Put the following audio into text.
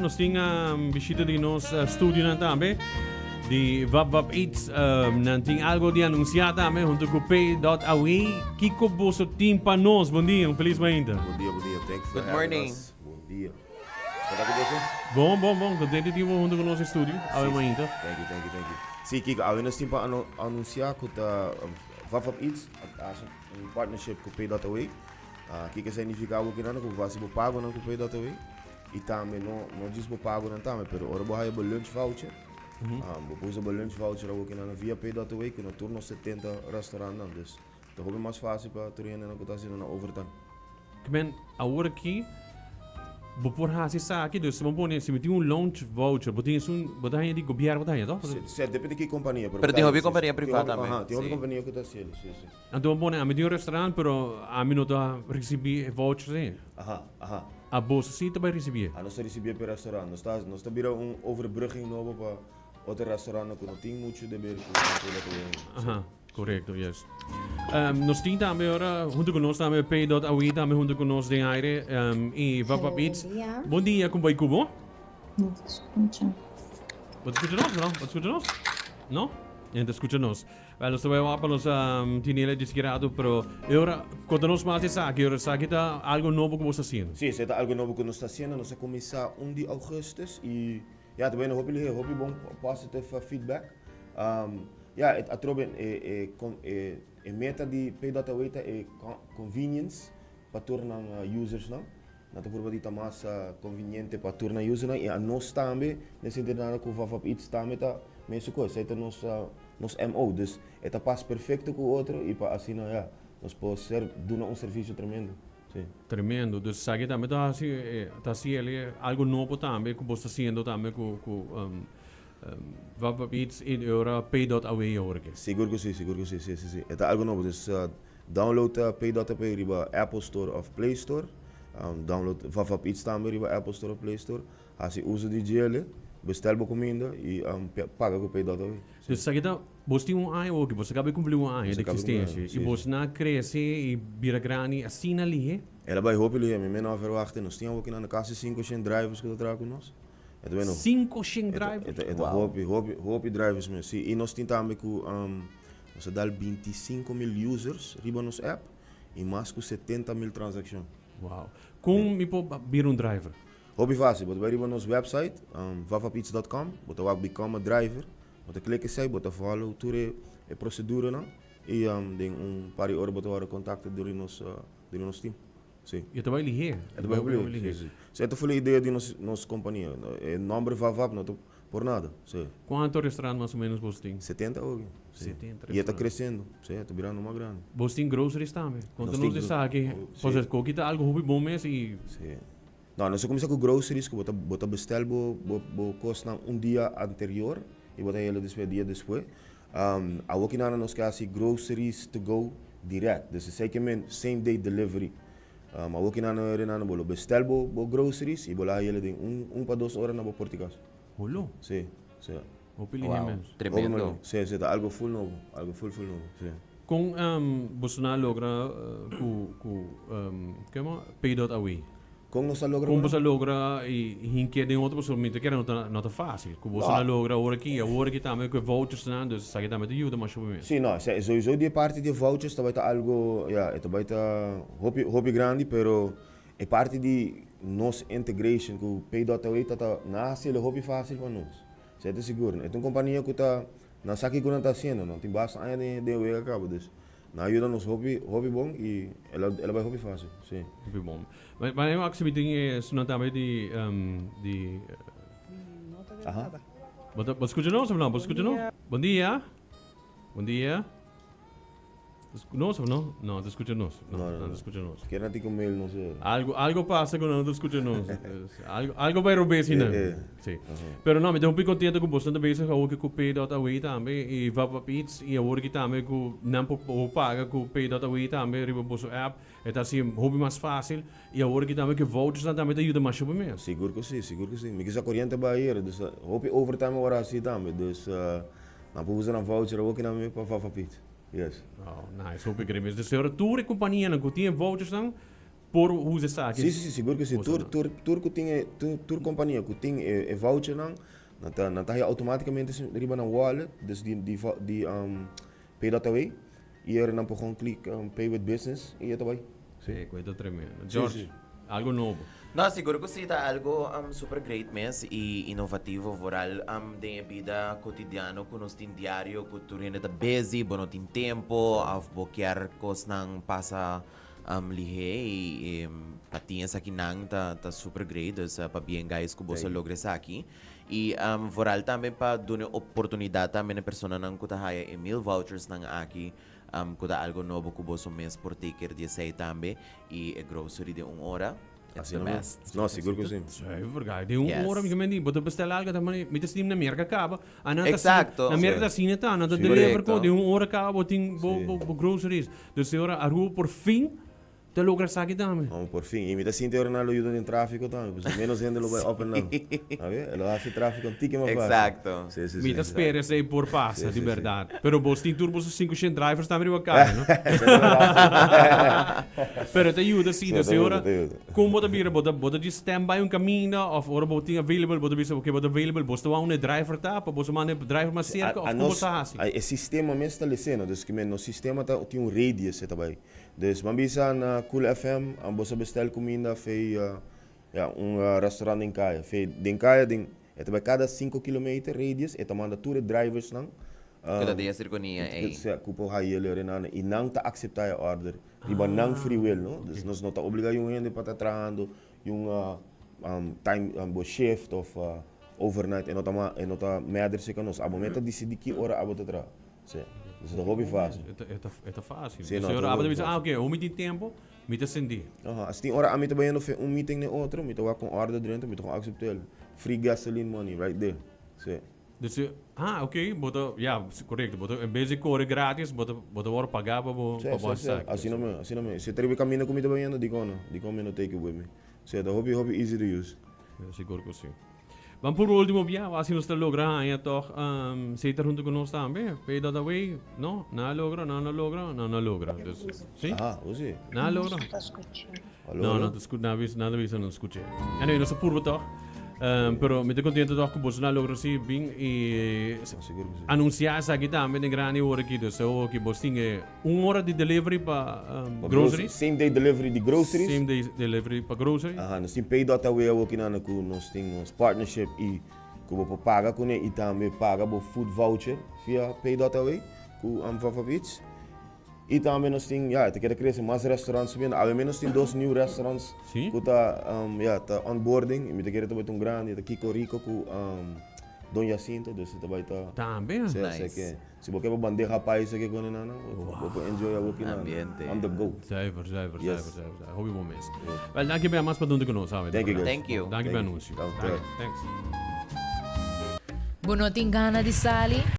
Nos tin bishita di nos studionan tambe. Di Vap Vap Eats. Nan tin algo di anuncia tambe hunto cu Pay.awe. Kico boso tin pa nos? Bon dia, un feliz mainta. Bon dia, bon dia. Thanks for Good having morning. us. Bon dia. Con ta cu boso? Bon, bon, bon. Contento di tin bo hunto cu nos den studio awe mainta. Thank you, thank you, thank you. Sí, Kiko, awe nos tin pa anuncia cu ta Vap Vap Eats a haci un partnership cu Pay.awe. Kiko esei nifica bo kinan cu bo haci bo pagonan cu Pay.awe y tambe no no djis bo pagonan tambe pero ora bo haya bo lunch voucher bo por usa bo lunch voucher awor kinan via Pay.awe cu na tur nos 70 restaurantnan dus ta hopi mas facil pa tur hendenan cu ta haciendo nan overtime. Kmen awor aki bo por haci esaki dus bo pone si mi tin un lunch voucher bo tin esun bo ta haña di gobierno bo ta haña toch? Si si depende ki compania pero tin hopi compania priva tambe. Tin hopi compania cu ta haci si si. Anto bo pone ami tin un restaurant pero ami no ta ricibi e vouchers ei. Aha, aha. Abo si ta bai ricibié? A nos ta ricibié p'e restaurant. Nos ta, nos ta bira un overbrugging nobo pa otro restaurantnan cu no tin mucho de ber cu Pay dot Away. Aha, corecto, yes. Nos tin tambe ora hunto cu nos tambe Pay dot Away tambe hunto cu nos den aire y Vap Vap Eats. Bon dia. Bon dia, con bai cu bo? No ta scucha. Bo ta scucha nos o no? Bo ta scucha nos? No? E no ta scucha nos. Wel, nos ta bai wak pa nos tene el disgrado, pero e ora, konta nos mas di esaki, ora esaki ta algo nobo ku bo sta hasiendo. Sí, esei ta algo nobo ku nos ta hasiendo. Nos a kuminsá un di ougùstùs i ya, ta bayendo hopi lihé, hopi bon positive feedback. Ya, e atrobe e e e meta di Pay.away ta e convenience pa tur nan usersnan. Nan ta purba di ta mas conveniente pa tur nan usernan i anos tambe den sinti nada ku Vavap Eats tambe ta mesun kos. Esei ta nos nos MO. Dus e ta pas perfecto ku otro i pa asina ya nos por ser duna un servisio tremendo. Si. Tremendo. Dus esaki tambe ta hasi ta hasi el algo nobo tambe ku bo sta hasiendo tambe ku ku Vavap Eats i e ora Pay dot Away awor aki. Sigur ku si, sigur ku si. Si, si, si. E ta algo nobo. Dus Download Pay dot Away riba Apple Store of Play Store. Download Vavap Eats tambe riba Apple Store of Play Store. Hasi uso di djele, bestel bo kuminda i paga ku Pay dot Away. Dus esaki ta, bos tin un aña oki, bos a kaba di kumpli un aña di eksistensia i bos na krese i bira grandi asina lihe? El a bai hopi lihe, mi meno a verwachta. Nos tin awoki na kasi 500 drivers ku ta traha ku nos. E ta bueno. 500 drivers? E ta hopi, hopi, hopi drivers mes. Si, i nos tin tambe ku. Nos a dal 25 mil users riba nos app y mas cu 70 mil transaccion. Wow. Con mi por bira un driver? Hopi facil. Bo ta bay riba nos website, vafapeats.com, bo ta wak become a driver, bo ta click esey, bo ta follow tur e e proceduranan y den un par di ora bo ta worde contacta dor di nos dor di nos team. Si. Y e ta bay lihe. E ta bay hopi lihe, si, si. Si, e ta ful e idea di nos nos compania. E nomber Vavap no ta por nada, si. Cuanto restaurant mas o menos bos tin? 70 ogi, si. 70 Y e ta restaurant. creciendo, si, e ta birando mas grandi. Bos tin groceries tambe? Conta Nos tin nos di esaki, oh, si. pasobra koki ta algo hopi bon mes y. Si. No, nos a cuminsa cu groceries cu bo ta bo ta bestel bo bo bo cosnan un dia anterior y bo ta hela despues dia despues. Awo ki nana nos ke haci groceries to go direct, dus esey ke men same day delivery. Awo ki nana Renano bo lo bestel bo bo groceries y bo lo hela den un un pa dos ora na bo porti cas. Holo? Si, si. Hopi lihe Wow, mes. tremendo. Hopi Si, si, ta algo full nobo, algo full full nobo, si. Con boso nan a logra cu cu kema Pay dot Away? Con nos a logra Con cu boso a logra y hinke den otro pasobra mi ta kere no ta no ta facil. Cu boso No. a logra awor aki, awor aki tambe cu e vouchers nan, dus esaki tambe ta yuda masha hopi mes. Si, no, esei sowieso di e parti di e vouchers ta bai ta algo, ya, e ta bai ta hopi hopi grandi, pero e parti di nos integration cu Pay dot Away ta ta nan a hacielo hopi facil pa nos. Esei ta sigur. E ta un compania cu ta nan sa kico nan ta haciendo, nan tin basta aña den den e wega caba, dus nan a yuda nos hopi hopi bon y el a el a bai hopi facil, si. Hopi bon. Ma ma e wak si mi tin e esnan tambe di di. No ta Aha. nada. Bo ta bo scucha nos of no? Bo scucha nos? Bon dia. Bon dia. Nos of no? No, ta scucha nos. No, No, no, no ta no. scucha nos. Kier nan tin cu mail nos eh. Algo, algo pasa cu nan no ta scucha nos. Algo, algo bay robes hinan. Eh, eh. Si. Aha. Pero no, mi ta hopi contento cu boso ta bezig awor cu Pay dot Away tambe y Vap Eats y awor aki tambe cu nan por por paga cu Pay dot Away tambe riba boso app. E ta haci hopi mas facil y awor aki tambe cu e vouchers nan tambe ta yuda masha hopi mes. Sigur cu si, sigur cu si. Mi kisa coriente bay ayer, dus hopi overtime a worde haci tambe. Dus nan por usa nan voucher awor ki nan mi pa Vap Eats. Yes. Oh, nice. Hopi great mes. Dus ahora tur e companianan cu tin e vouchers nan. Por usa esaki? Si, si, si, sigur ku si. Tur, tur, tur ku tin e, tur, tur kompania ku tin e, e vouchernan, nan ta, nan ta haya outomátikamente riba nan wallet, dus di, di, di um, Pay.away, i ora nan por gewoon klik um, Pay with Business i e ta bai. Si. E ku e ta tremendo. George, algo nobo. No, sigur ku si, ta algo um, super great mes i inovativo, vooral um, den e bida kotidiano ku nos tin diario, ku tur hende ta busy, bo no tin tempo, òf bo kier kosnan pasa Lihé y pa tin esakinan ta ta super great dus pabien guys ku boso logra esaki y vooral tambe pa duna e oportunidad tambe na e personanan ku ta haya e meal vouchers nan aki ku ta algo nobo ku boso mes por take care di esei tambe y e grocery den un ora it's the best. No, sigur ku si. Zuiver guy, den un ora mi ta bo ta bestel algo ta mi ta sinti na merka kaba a nan ta Exacto. na merka ta asina ta nan ta deliver ko den un ora kaba bo tin bo bo groceries. Dus e ora Aruba por fin ta logra esaki tambe. Amo por fin. Y mi ta sinti ora nan lo yuda den trafico tambe, pasobra menos hende lo bay up and down. A ver, e lo haci trafico un tiki mas facil. Exacto. Si, si, Mi si. ta spera esey por pasa, Si, di si, si. berdad. Pero bos tin tur boso 500 drivers tambe riba caya, no? Pero ta yuda si, Si, dus ta e yuda, ora ta yuda. con bo ta bira, bo ta bo ta djis stand by un caminda of ora bo tin available bo ta bisa oke bo ta available, bos ta wak unda e driver ta pa boso manda e driver mas cerca of A con bo nos, ta haci? a e sistema mes ta leseno, dus kimen nos sistema ta tin un radius e ta bay. Dus ban bisa na Cool FM a boso bestel cuminda fey ya un restaurant den caya, fey den caya den e ta bay cada cinco kilometer radius e ta manda tur e driversnan Ku ta den e sirkonia ei. Sea ku por haye el orenana y nan ta acepta e order riba nan free will no. Dus nos no ta obliga yun hende pa ta trahando yun time bo shift of overnight e no ta e no ta matter si ka nos. Abo mes ta dicidi ki ora abo ta traha. Si. Dus e ta hopi facil. E ta facil. Si, no, Dus e ta ora abo ta hopi bisa ah facil. ok hopi tin tempo mi ta sindi. Aha, as tin ora ami ta bayendo fe un meeting den otro mi ta wak un order drenta mi ta gewoon acepta el. Free gasoline money right there. Si. Dus e, ah, ok, bo ta, ya, korekto, bo ta, en bes di kore gratis, bo ta, bo ta wòrdu pagá pa bo, Sí, pa bo sí, sí. esaki. Asina mi, asina mi. Si ta riba e kaminda ku mi ta bayendo, dikon no? Dikon mi no take it with me? Sí, ta hopi, hopi easy to use. Ja, sigur ku sí. Ban por último bia, wak si nos ta logra haña tòg, Cesar huntu ku nos tambe. Pay dat away, no, nan a logra, nan no logra, nan no logra. Dus, sí? Aha, bo sí. Nan a logra. Nos ta skuch'é. Aló, No, aló. no ta scu, nan a bisa, nan ta bisa no skuch'é. Anyway, nos ta purba tòg. Pero mi ta contento toch cu boso na logra si bin y No, sigur cu si. anuncia esaki tambe den grandi ora aki. Dus awo aki bos tin e un ora di delivery pa Pa groceries. Same day delivery di groceries. Same day delivery pa grocery. Aha, nos tin pay.awe awo aki nan cu nos tin nos partnership y cu bo por paga cune y tambe paga bo food voucher via pay.awe cu Vava Beach. Y tambe nos tin, ya, ta keda crece mas restaurants subiendo. Awe mes nos tin dos new restaurants Sí? cu ta, um, ya, ta onboarding. Y mi ta kere ta bai ta un grandi, ta Kiko Rico cu, um, Don Jacinto. Dus ta bai ta. Tambe? Sí, Nice. así que si bo ke bo bandeja paisa ke con nana, bo, bo por enjoy awo ki nana. Ambiente. On the go. Zuiver, zuiver, Yes. zuiver, zuiver, zuiver. Hopi bon mes. Wel, danki be mas pa dunte cu nos, awe. Thank you, guys. Thank you. Danki be Thank you. anuncio. Dank Danki. u. Thanks. Bo no tin gana di sali?